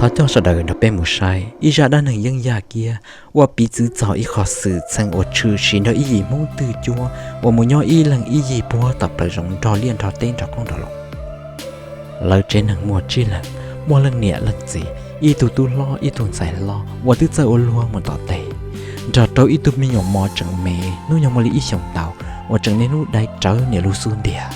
Thov coj sawv daws nrog peb mus saib ib zaj dab neeg yeeb yaj kiab uas piv txwv txog ib qho xwm txheej uas tshwm sim nrog ib yim Hmoob twj cuab uas mus nyob ib leeg ib yig puag tom plawv zoov nrog liaj nrog teb nrog qoob nrog loo. Lawv tsev neeg muaj tsib leeg, muaj leej niam leej txiv, ib tug tub hlob ib tug ntxhais hlob uas twb txawj ua luag mus tom teb, nrog rau ib tug me nyuam mos tseem me hnub nyoog muaj li ib xyoos ntau uas tseem niaj hnub dai rawv niam lub xub ntiag.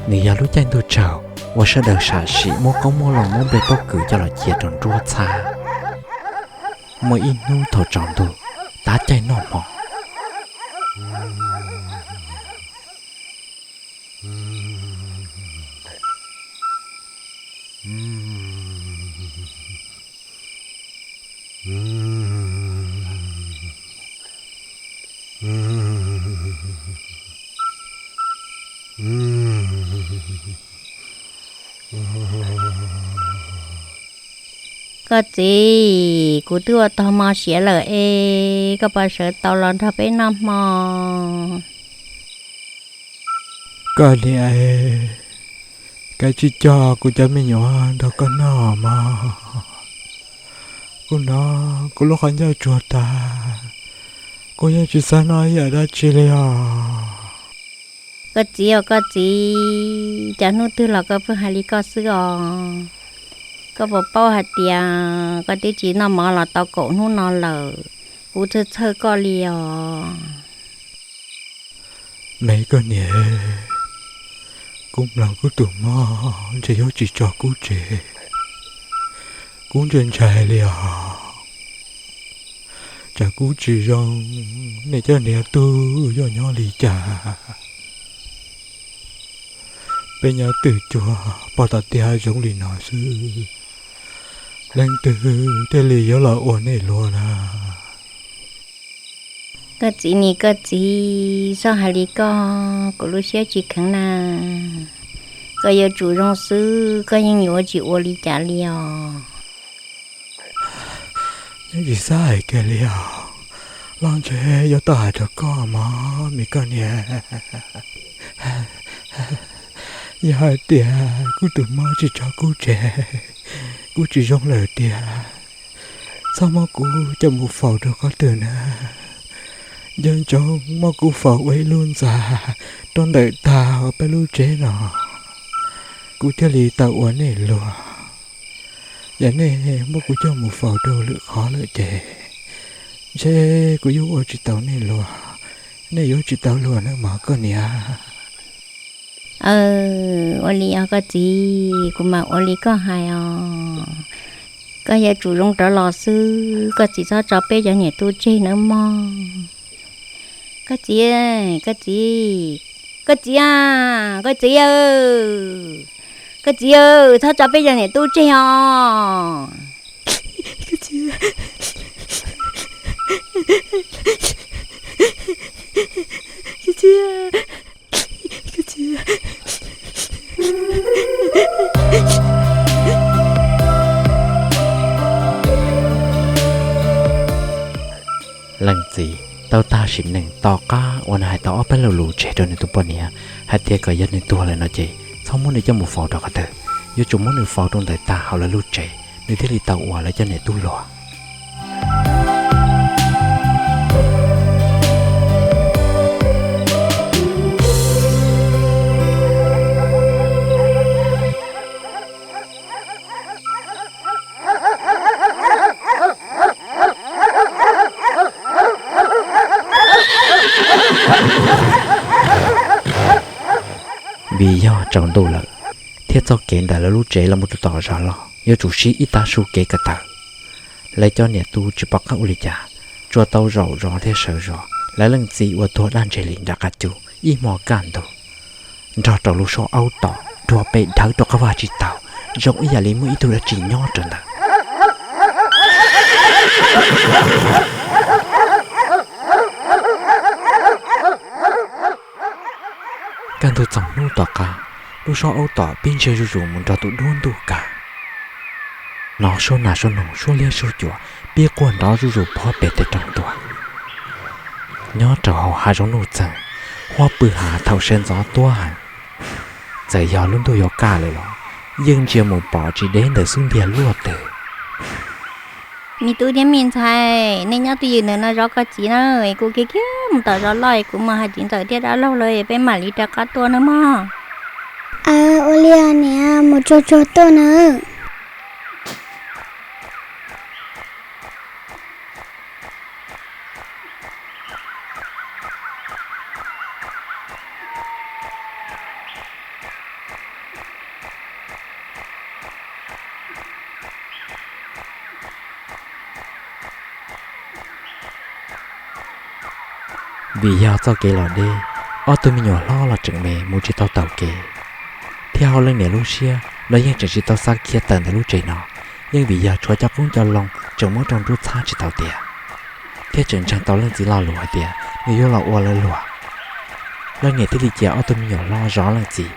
Nws yog lub caij ntuj tsaug uas sawv daws sam sim muab qoob muab loo muab nplej pob kws coj los cia rau nruab txhab. Muaj ib hnub thaum tsaus ntuj, tav caij noj hmo, Koj txiv, kuv twb ua tau hmo siav lawm es koj puas sawv tau los nrog peb noj hmo? Koj niam, kav tsij coj kuv cov me nyuam nrog koj noj mog. Kuv hnov kuv lub qhov ncauj tsuag tas, kuv yeej tsis xav noj ib yam dab tsi li os. Koj txiv os koj txiv, cas hnub twg los koj pheej hais li koj xwb os? Koj puas paub hais tias koj twb tsis noj mov los tau kaum hnub no lawm, kuv txhawj txhawj koj li os. Me koj niam, kuv mloog kuv tus mob ntshe yuav tsis tso kuv tseg, kuv ntshai ntshai li os. Tsam kuv tsis zoo, nej cov niam tub yuav nyob li cas? Peb nyob twj cuab pog tom tiaj hav zoov li no xwb, leej twg thiaj li yuav los ua nej luag na? Koj txiv nis koj txiv, txhob hais li koj, kuv lub siab tsis kheev na. Koj yuav tsum zoo xwb, koj yeej yuav tsis ua li cas li os. Yeej tsis xav hais kiag li os, los ntshe yuav tau hais rau koj mog me koj niam. Yog hais tias kuv tus mob tsis tso kuv tseg, kuv tsis zoo lawm tiag, txhob muab kuv coj mus faus rau qhov twg na. Nco ntsoov muab kuv faus ua ib lub ntxa rau ntawm tag hauv peb lub tsev no, kuv thiaj li tau ua nej luag. Yog nej muab kuv coj mus faus rau lwm qhov lawm ces ntshe kuv yuav ua tsis tau nej luag, nej yuav tsis tau luag na mog koj niam. Ua li os koj txiv, kuv mam ua li koj hais os. Koj yuav tsum zoo rov los xwb, koj txiv txhob tso peb cov niam tub tseg nawb mog. Koj txiv, koj txiv, koj txiv a, koj txiv, koj txiv, txhob tso peb cov niam tub tseg os. Leej txiv tau tag sim neej tom qab uas nws hais tau ob peb lo lus tseg rau nws tus poj niam hais tias kom yog nws tuag lawm no ces txhob muab nws coj mus faus rau qhov twg, yuav tsum muab nws faus rau ntawm tag hauv lawv lub tsev nws thiaj li tau ua lawv cov niam tub luag. Vim yog tsaus ntuj lawm, thiab txoj kev ntawm lawv lub tsev los mus rau tom zos loj yuav tsum sib ib tag su kev ko taw. Lawv cov niam tub tsis pom qab ua li cas, tsuas tau zaum zov thiab sawv zov. Lawv leej txiv uas tuag dab ntseg li nram qab cub ib hmo kaj ntug, nrog rau lub suab aub tom nruab peb dhawv rau qab vaj tsis taus, zoo ib yam li muaj ib tug dab tsi nyob rau ntawd. Kaj ntug txoos hnub tom qab, lub suab aub tom pib ntsiag zuj zus mus nrog tus duab ntuj kaj. Hnov suab nas suab noog suab liab suab cuam pib quaj nrov zuj zus puag pem tej roob tuaj. Nyob rau hauv hav zoov nuj txeeg, huab pw hav thaum sawv ntxov tuab heev. Txawm yog lub ntuj yuav kaj lawm los yeej ntsia mus pom tsis deb ntawm xub ntiag luaj twg. Me tub thiab me ntxhais, nej nyob twj ywm ntawm no zov koj txiv na, kuv kiag kiag mus tom zos loj, kuv mus hais txiv ntxawm thiab dab laug lawm peb mam li rov qab tuaj nawb mog. Aw, ua li niam, mus tsuag tsuag tuaj nawb. Vim yog txoj kev los deb, ob tug me nyuam hlob los tseem me mus tsis tau taug kev, thiab hauv leej niam lub siab los yeej tseem tsis tau xav khiav tawm ntawm lub tsev no, yeej vim yog tshuav cov qoob cov loo tseem muab rau nruab txhab tsis tau tiag, thiab tseem ntseeg tau leej txiv lo lus hais tias nws yuav los ua lawv luag. Leej niam thiaj li cia ob tug me nyuam hlob zov leej txiv,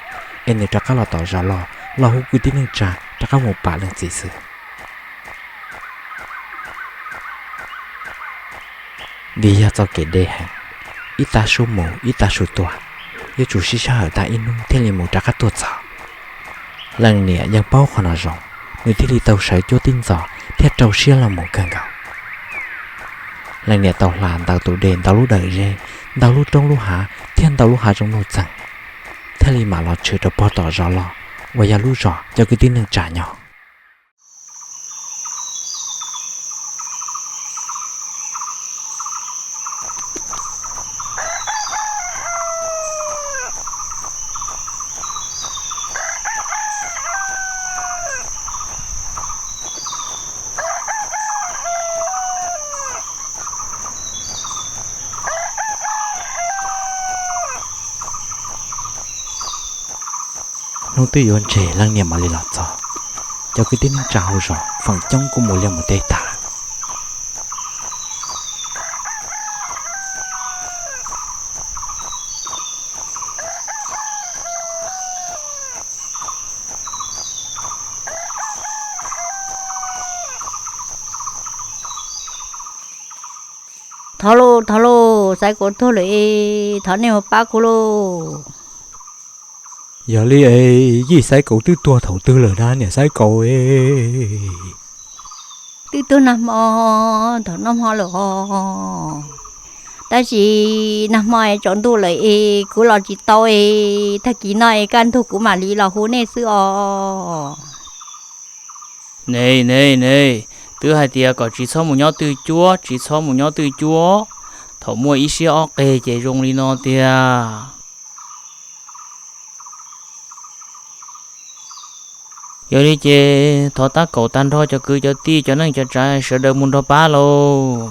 es nws rov qab los tom zos loj los hu kwv tij neej tsa rov qab mus pam leej txiv xwb. Vim yog txoj kev deb heev, ib tag su mus ib tag su tuaj, yuav tsum siv sij hawm tag ib hnub thiaj li mus rov qab tuaj txog. Leej niam yeej paub qhov no zoo, nws thiaj li tau sawv cuab tib ntxov thiab rau siab los mus kawg nkaus. Leej niam tau hla ntawm tus dej ntau lub dawm zeb, ntau lub roob lub hav thiab ntau lub hav zoov nuj txeeg, thiaj li mam los tshwm rau pog tom zos loj uas yog lub zos cov kwv tij neej tsa nyob. Hnub twb yuav ntseg leej niam mam li los txog. Cov kwv tij neej tsa hauv zos feem coob kuj mus liaj mus teb tag lawm. Thov lauj, thov lauj, Xaiv Kaus tuag lawm es thov nej mus pab kuv lauj. Yog li es yij Xaiv Kaus twb tuag thaum twg lawm na niam Xaiv Kaus es? Twb tuag nag hmo, thaum noj hmo lawm os. Tab sis nag hmo es tsaus ntuj lawm es kuv los tsis tau es tag kis no es kaj ntug kuv mam li los hu nej xwb os. Ne ne ne, twb hais tias kom tsis txhob mus nyob twj cuab, tsis txhob mus nyob twj cuab. Thaum muaj ib siab ob qeg ces zoo li no tiag. Yog li ces thov tab kaum tag nrho cov kwv cov tij cov neej cov tsav sawv daws mus nrog pab lauj.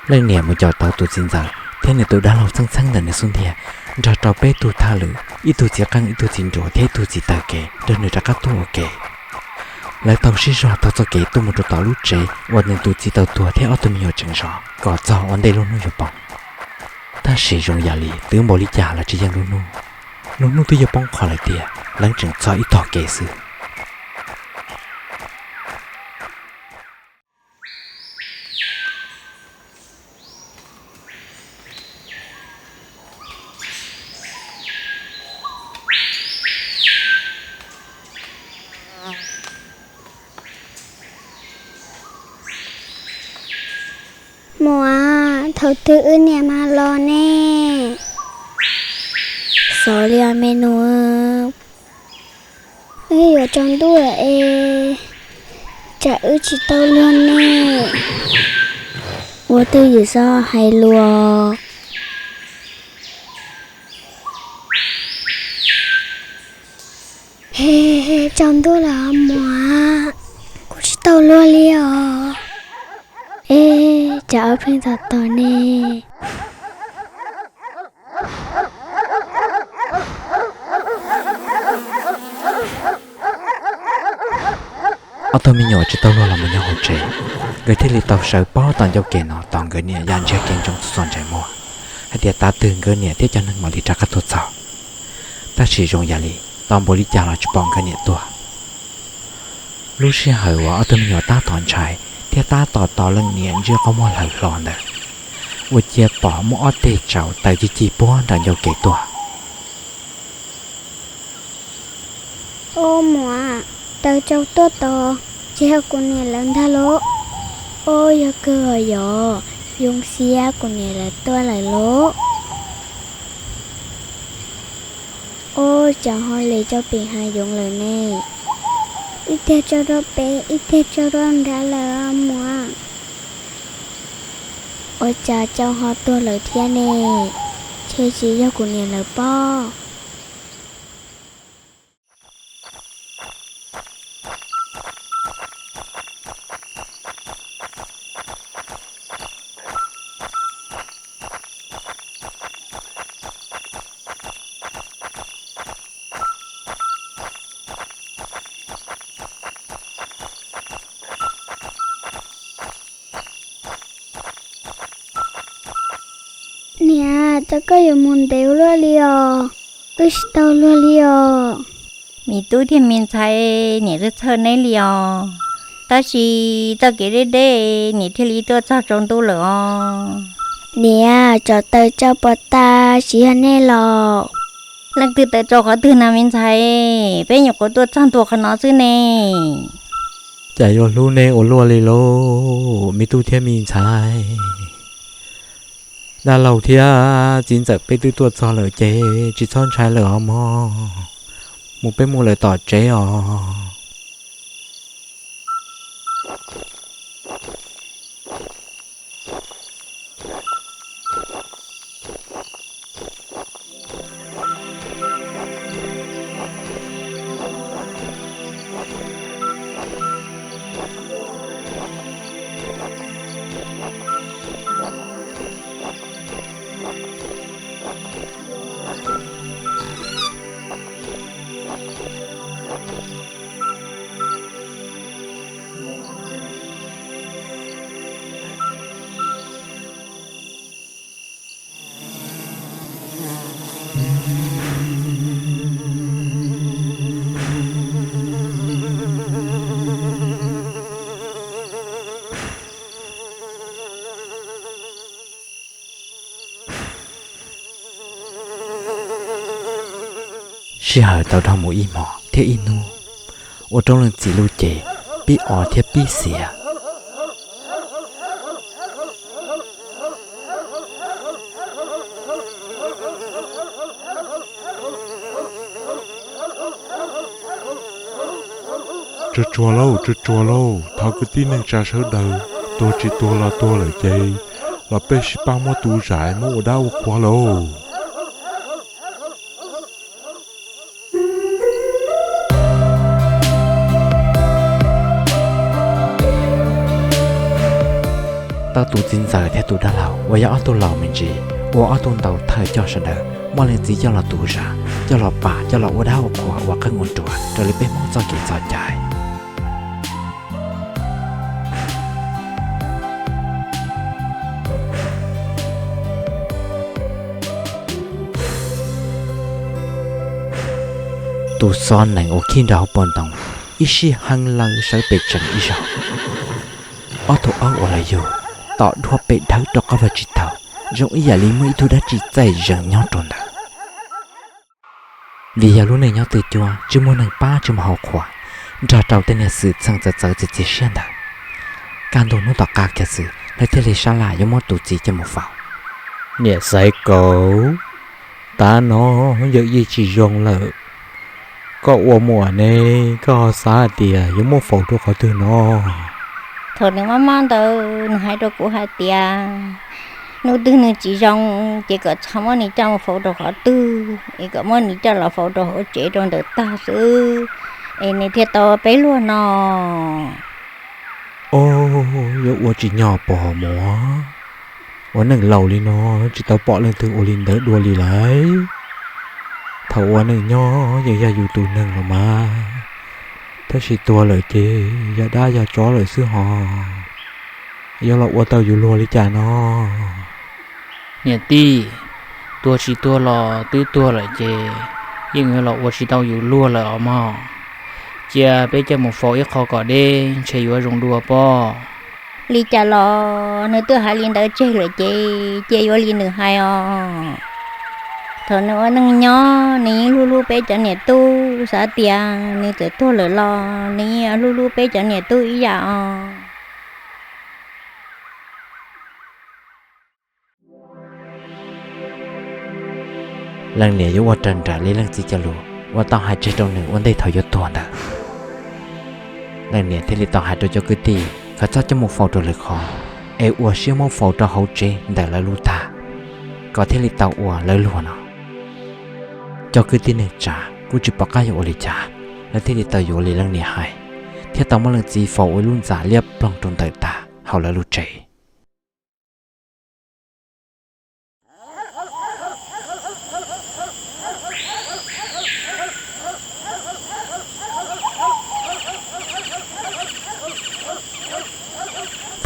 Leej niam mus caum tau tus txiv ntxawm thiab nws tus dab laug txheeb txheeb ntawm nws xub ntiag, nrog rau peb tug thawj lwm, ib tug txiv qeej, ib tug txiv nruas thiab ib tug txiv taw kev nrog nws rov qab tuaj ua ke. Lawv tau sib zog taug txoj kev tuaj mus rau tom lub tsev uas nws tus txiv taw tuag thiab ob tug me nyuam tseem zov kom txog ua ntej lub hnub yuav poob. Tab sis zoo yam li twb npaum li cas los tsis yeej lub hnub. Lub hnub twb yuav poob qho lawm tiag, lawv tseem txog ib tog kev xwb. Muam, thaum twg wb niam mam los ne? Xav li os me nus, wb yuav tsaus ntuj lawm es tsam wb tsis tau luag ne. Ua twj ywm xwb hais lus. He, tsaus ntuj lawm muam, kuv tsis tau luag li os. Es tsam ob pheej tom tom ne. Ob tug me nyuam tsis tau luag los mus nyob hauv tsev, nkawd thiaj li tau sawv pob tom ncauj kev no tos nkawd niam ya ntsiag kev ntsoov txhua txhua ntsais muag. Tias tav twg nkawd niam thiab cov neeg mam li rov qab tuaj txog, tab sis zoo yam li tos npaum li cas los tsis pom nkawd niam tuaj. Lub sij hawm uas ob tug me nyuam tab tom ntshai thiab tab tom tos leej niam ntsiab qhov muag hlawv hlo ntawd, ua ciav pom muaj ob teg tsaus taws ci ci puag nram ncauj kev tuaj. Ob muam, taws tsaus tuaj tos, tsis yog kuv niam lawv ntag los? Ob, yog kawg os yog, zoo siab kuv niam lawv tuaj lawm los? Ob, tsam ho li cov pem hav zoov lawm ne. Ib teg tsaug rau pem, ib teg tsaug rau nrad lawm muam. Ua cas tsaug ho tuag lawm thiab ne? Ntshe tsis yog kuv niam lawv pob. Niam, cas koj yuav mus ntev ua luaj li os? Wb tsis tau luag li os. Me tub thiab me ntxhais, niam twb txhawj neb li os, tab sis txoj kev deb deb niam thiaj li tuaj txog tsaus ntuj lawm os. Niam, tsam taws tsaus puas tas tsis yog nej los? Leej twg taws tsaus qhov twg na me ntxhais, peb nyuam qhuav tuaj txog ntua qhov no xwb ne. Cas yuav hlub nej ua luaj li lauj, me tub thiab me ntxhais. Dab laug thiab txiv ntxawm peb twb tuaj txog lawm ces tsis txhob ntshai lawm os mog. Mus peb mus lawm tom tsev os. Sij hawm tau dhau mus ib hmos thiab ib hnub, ua rau leej txiv lub cev pib o thiab pib xiav. Tsuag tsuag lauj, tsuag tsuag lauj, thov kwv tij neej tsa sawv daws, tuag tsis tuag los tuag lawm ces los peb sib pab muab tu zam muab ua dab ua qhua lauj. Tau tus txiv ntxawm thiab tus dab laug uas yog ob tug laus me ntsis ua ob tug ntaus thawj coj sawv daws muab leej txiv coj los tu zam, coj los pam, coj los ua dab ua qhua ua qeej ua ruam raws li peb Hmoob txoj kev txoj cai. Tus xov nees uas khib nrov hauv paus ntoo ib sij heev lawv sawv pem tsees ib zaug. Ob tug aub uas lawv yug tom dhuav pes dhawv rau qab vag tsis taug, zoo ib yam li muaj ib tug dab tsi txaij zees nyob rau ntawd. Vim yog lub neej nyob twj cuab tsis muaj neeg pab tsis muaj hauv qhua, nrog rau tej niag xwm txheej txawv txawv txias txias siab ntawd, kaj ntug hnub tom qab kiag xwb lawv thiaj li sab laj yuav muab tus txiv coj mus faus. Niam Xaiv Kaus, tav no yawm yij tsis zoo lawm, koj ua muam ne, koj ho xav hais tias yuav muab faus rau qhov twg no? Thaum nws mob mob ntawd nws hais rau kuv hais tias hnub twg nws tsis zoo ces kom txhob muab nws coj mus faus rau qhov twg es kom muab nws coj los faus rau hauv tsev rau ntawm tag xwb es nws thiaj tau peb luag no. Os, yuav ua tsis nyog pom muam, ua neej laus li no tsis tau pom leej twg ua li ntawd dua li lawm. Thaum ua neej nyob yeej yog yus tus neeg los mas, tab sis tuag lawm ces yog dab yog tsov lawm xwb hos, yuav los ua tau yus luag li cas no? Niam tij, Tuag tsis tuag los twb tuag lawm ces yeej yuav los ua tsis tau yus luag lawm os mog. Cia peb coj mus faus ib qho kom deb ntshe yuav zoo dua pob. Li cas los nws twb hais li ntawd tseg lawm ces cia yuav li nws hais os. Thaum nws ua neej nyob nws yeej hlub hlub peb cov niam tub, xav tias nws txawm tuag lawm los nws yeej hlub hlub peb cov niam tub ib yam os. Leej niam yuav ua raws nraim li leej txiv cov lus uas tau hais tseg rau nws ua ntej thaum yuav tuag ntawd. Leej niam thiaj li tau hais rau cov kwv tij kom txhob coj mus faus rau lwm qhov, es ua siab muab faus rau hauv tsev ntawm lawv lub tag, kom thiaj li tau ua lawv luag no. Cov kwv tij neej tsa kuj tsis pom qab yuav ua li cas, lawv thiaj li tau yuav li leej niam hais, thiab tau muab leej txiv faus ua ib lub ntxa liab ploog rau ntawm tag hauv lawv lub tsev.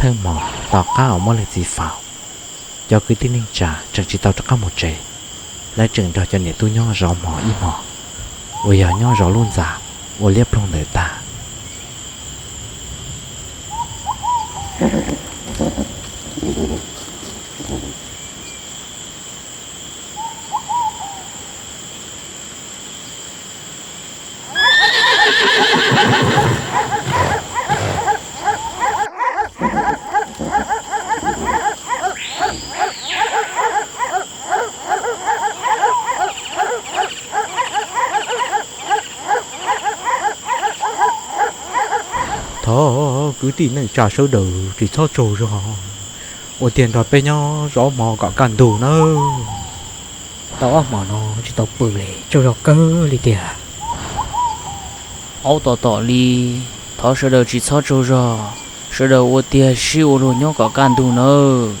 Thawj hmo tom qab uas muab leej txiv faus, cov kwv tij neej tsa tseem tsis tau rov qab mus tsev, lawv tseem nrog cov niam tub nyob zov hmo ib hmos, uas yog nyob zov lub ntxa ua liab ploog ntawm tag. Thov kwv tij neej tsa sawv daws tsis txhob tsaug zog, ua tiag nrog peb nyob zov hmo kom kaj ntug nawb. Tau ob hmo no tsis tau pw li, tsaug zog kawg li tiag. Aub, tom tom li, thov sawv daws tsis txhob tsaug zog, sawv daws ua tiag sib ua luag nyob kom kaj ntug nawb.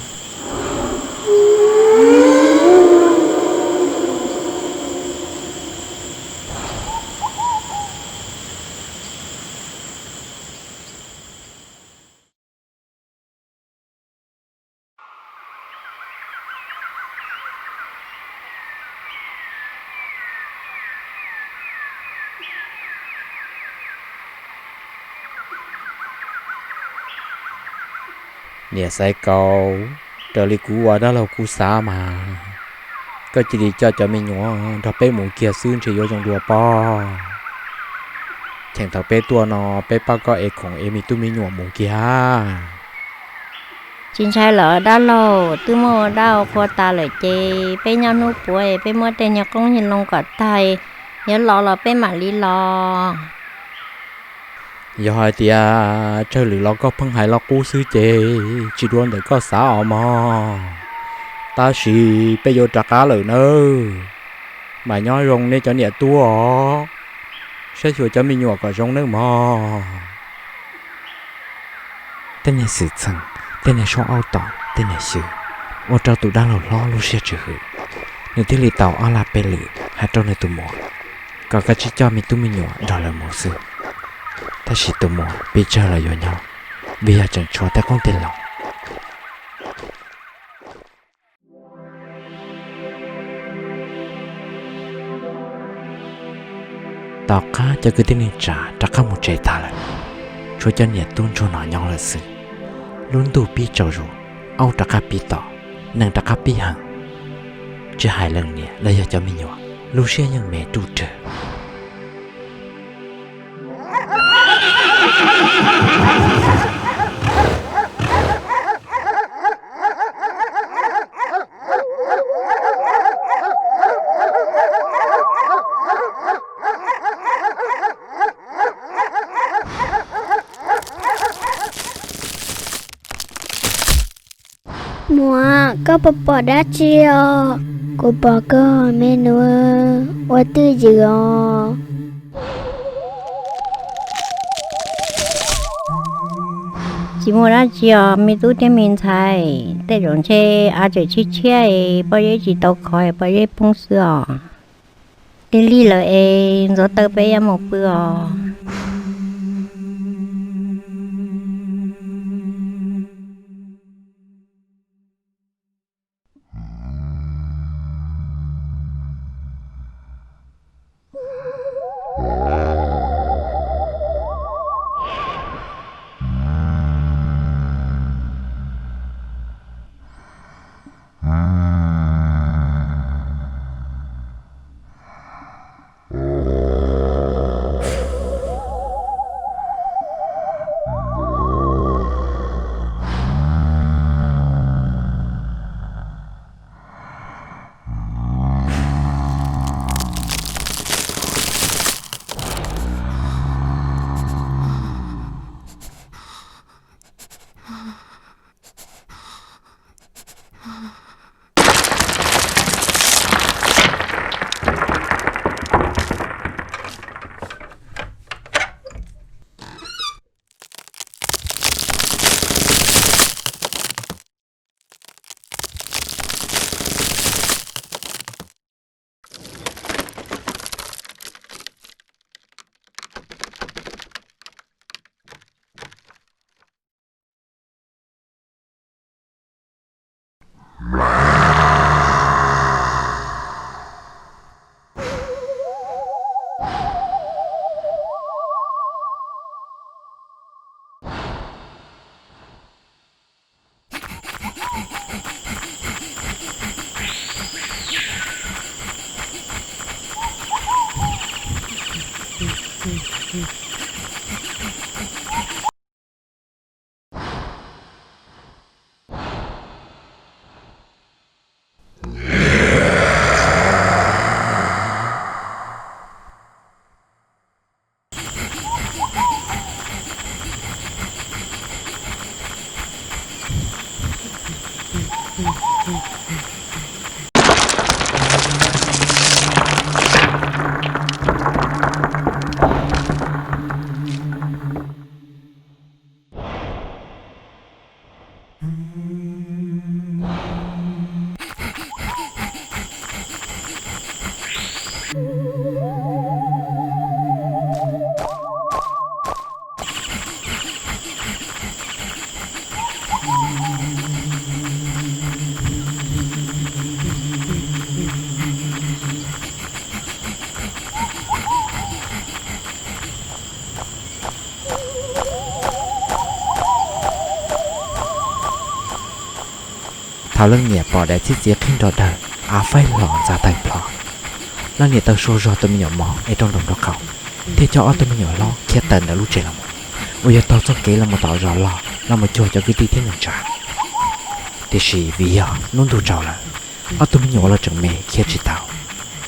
Niam Xaiv Kaus, raws li kuv ua dab laug kuv xav mas, koj cia li coj cov me nyuam nrog peb mus kiag xwb ntshe yuav zoo dua pob. Cheem thaum peb tuaj no peb pab koj ev khoom ev me tub me nyuam mus kiag. Tsis ntshai lawm dab laug, twb muaj ua dab ua qhua tas lawm ces peb nyob hnub puav peb muab tej niag qoob niag loo kom tag, yuav los los peb mam li los. Yog hais tias tsawg lwm los koj pheej hais los qub xwb ces tsis dua ntawm koj xav os mog. Tab sis peb yuav rov qab lawm nawb, mas nyob zoo nej cov niam tub os, saib xyuas cov me nyuam kom zoo nawb mog. Tej niag xwm txheej, tej niag suab aub tom, tej niag xyw ua rau tus dab laug hlob lub siab tsis hwm. Nws thiaj li tau ob laj peb lwm hais rau nws tus muam kom kav tsij coj me tub me nyuam nrog lawv mus xwb. Tab sis tus muam pes tsawg los yuav nyob, vim yog tseem tshuav tej qoob tej loo. Tom qab cov kwv tij neej tsa rov qab mus tsev tag lawm, tshuav cov niam tub ntsuag no nyob lawm xwb. Lub ntuj pib tsaus zus, aub rov qab pib tom, nees rov qab pib heev. Tsis hais leej niam los yog cov me nyuam, lub siab yeej me ruj rwg. Muam, koj puas pom dab tsi os? Kuv pom koj me nus ua twj ywm os. Tsis muaj dab tsi os me tub thiab me ntxhais, tej zaum ntshe av tseem tshiab tshiab es pob zeb tsis tau khov es pob zeb poob xwb os. Lig lig lawm es ntxuav taw peb yuav mus pw os. Thaum leej niam pom daim txhib txiav qhib nrov dawg, av faib hlo ntxav tawg plho. Leej niam taw suab zog tus me nyuam mos es rau nraum nraub qaum, thiab coj ob tug me nyuam hlob khiav tawm ntawm lub tsev los mus, uas yog taug txoj kev los mus tom zos loj los mus cuag cov kwv tij thiab neej tsa. Tiam sis vim yog hnub ntuj tsaus lawm, ob tug me nyuam los tseem me khiav tsis tau,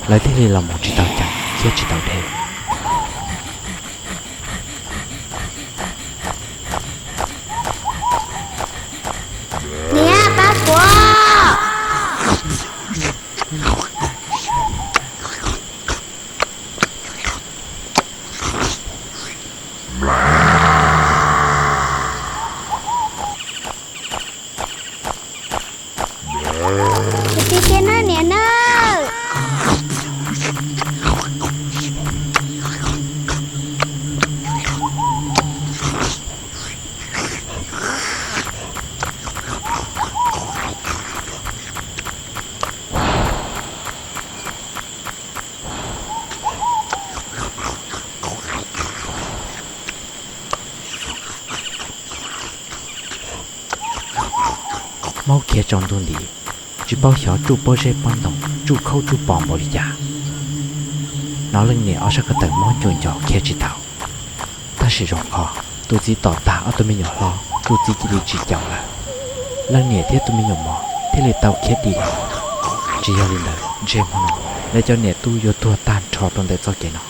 lawv thiaj li los mus tsis tau ceev thiab tsis tau deb. Niam, pab kuv! Tsis txiv kiag nawb niam nawb. Hmoob khiav tsaus ntuj nti, tsis paub xyov tsuj pob zeb pob ntoo, tsuj khaub tsuj pos npaum li cas. Hnov leej niam ob sab ko taw mob ncuam nco khiav tsis tau. Tab sis zoo qhov tus txiv tom tag ob tug me nyuam hlob, tus txiv cia li tsis caum lawm. Leej niam thiab tus me nyuam mos thiaj li tau khiav dim lawm. Tsis yog li ntawd ntshe hmo no lawv cov niam tub yuav tuag tag nrho rau ntawm txoj kev no.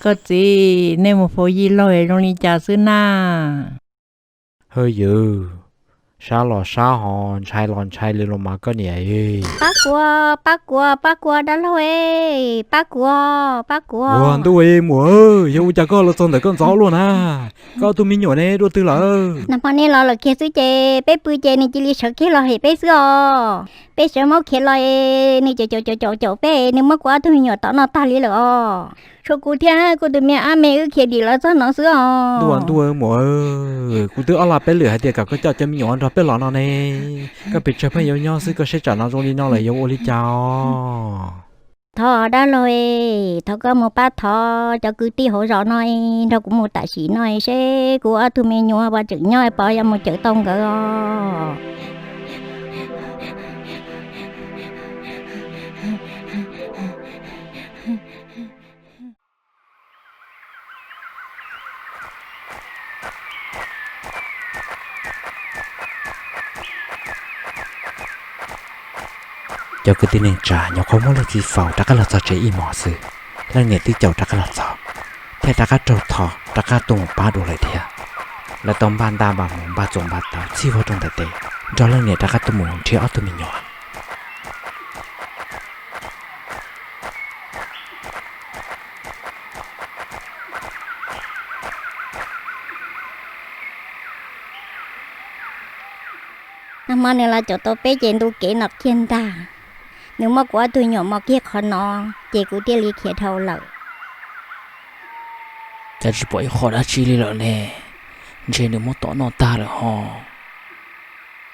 Koj txiv, nej mus faus yij laug es zoo li cas xwb na? Hawj ywg, sab los sab ho ntshai los ntshai li los mas koj niam. Pab kuv, pab kuv, pab kuv dab laug e, pab kuv, pab kuv. Ua ntuj e muam, yog ua cas koj los txog ntawm koj ntxov luaj na? Koj ob tug me nyuam ne dua twg lawm? Nag hmo nej los lawm kiag xwb ces peb pw ces nws cia li sawv kiag los hem peb xwb os. Peb sawv maub khiav los es nws caum caum caum caum peb, nws muab kuv ob tug me nyuam tom noj tag li lawm os. Tshuav kuv thiab kuv tus me ab me wb khiav dim los txog no xwb os. Ntuj ntuj muam, kuv twb ob lag peb lwm hais tias kom koj coj cov me nyuam nrog peb los no ne. Koj pes tsawg pheej yuav nyob xwb, koj saib tsam no zoo li no lawm yuav ua li cas os? Thov dab laug e, thov koj mus pab thov cov kwv tij hauv zos no nrog kuv mus tam sim no seb kuv ob tug me nyuam puas tseem nyob, puas yuav mus cawm tau nkawd os. Cov kwv tij neej tsa nyuam qhuav muab leej txiv faus rov qab los txog tsev ib hmos xwb, leej niam twb caum rov qab los txog, thiab rov qab raug thov rov qab tuaj mus pab dua lawm thiab. Lawv tau npaj ntaj npaj hmo npaj txuas npaj taws txhij vog rau ntawm tes, nrog leej niam rov qab tuaj mus nrhiav ob tug me nyuam. Nag hmo nws los caum tau peb ces ntu kev no kiag ntag. Nws muab kuv ob tug nyuam mos kiag qhov no, ces kuv thiaj li khiav dhau lawm. cas tsis pom ib qho dab tsi li lawm ne? Ntshe nws muab tom noj tag lawm ho.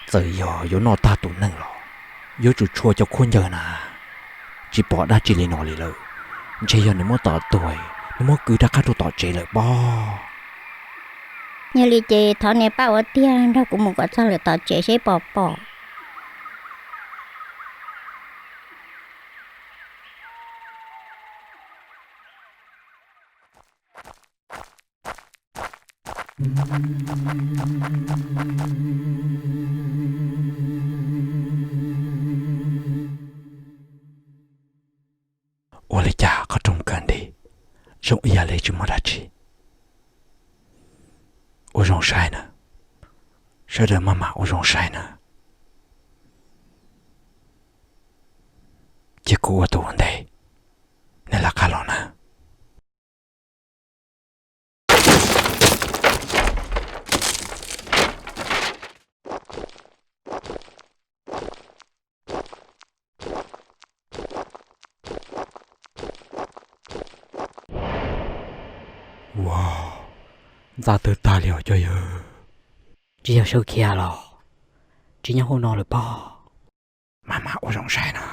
Txawm yog yuav noj tag tus neeg los yuav tsum tshua cov khaub ncaws na, tsis pom dab tsi li no li lawm. Ntshe yog nws muab tom tuag, nws muab kwv rov qab rau tom tsev lawm pob. Yog li ces thov neb pab ua tiag nrog kuv mus kom txog lawm tom tsev seb puas pom. Ua li cas qhov rooj kawg nti, zoo ib yam li tsis muaj dab tsi. Ua zoo saib na, sawv daws maj mam ua zoo saib na. Cia kuv ua tus ua ntej, nej lawv qab los na. Ua, ntxa twg tag li os cov yawg. Tsis yog sawv khiav los, tsis nyob hauv no lawm pob. Maj mam ua zoo saib no.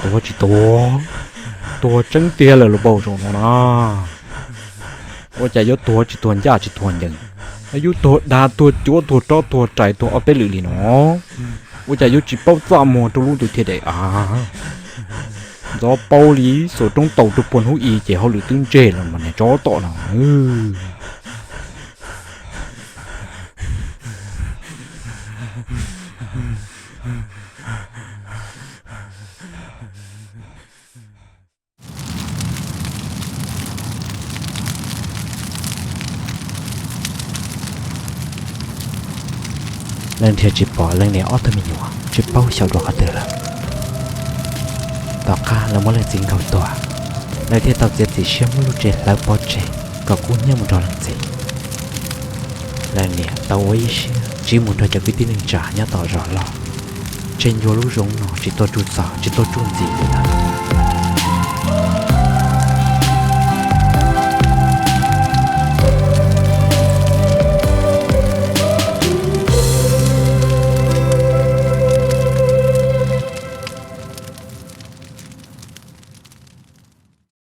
Tuag tsis tuag, tuag tseeb tiag lawm los paub zoo no na. Ua cas yuav tuag tsis tuag ncaj tsis tuag ncees, yuav tuag dag tuag cuav tuag rov tuag rais tuag ob peb lwm li no? Ua cas yuav tsis paub txaj muag rau lub ntuj thiab daim av? Ntxov paub li xuas roob taus rau puag hnub i ces hauj lwm twb ntseg los mas niag tsov tom no. Leej nrhiav tsis pom leej niam ob tug me nyuam tsis paub xyaum dua qhov twg lawm. Tom qab lawv muab leej txiv nkaug tuag, lawv thiaj tau txiav txim siab muab lub tsev hlawv pov tseg kom kub hnyiab mus nrog leej txiv. Leej niam tau ua ib siab tsiv mus nrog cov kwv tij neej tsa nyob tom zos loj, tseg ncua lub zoov no tsis tuaj tsuj txog tsis tuaj tsuj ntxiv li lawm.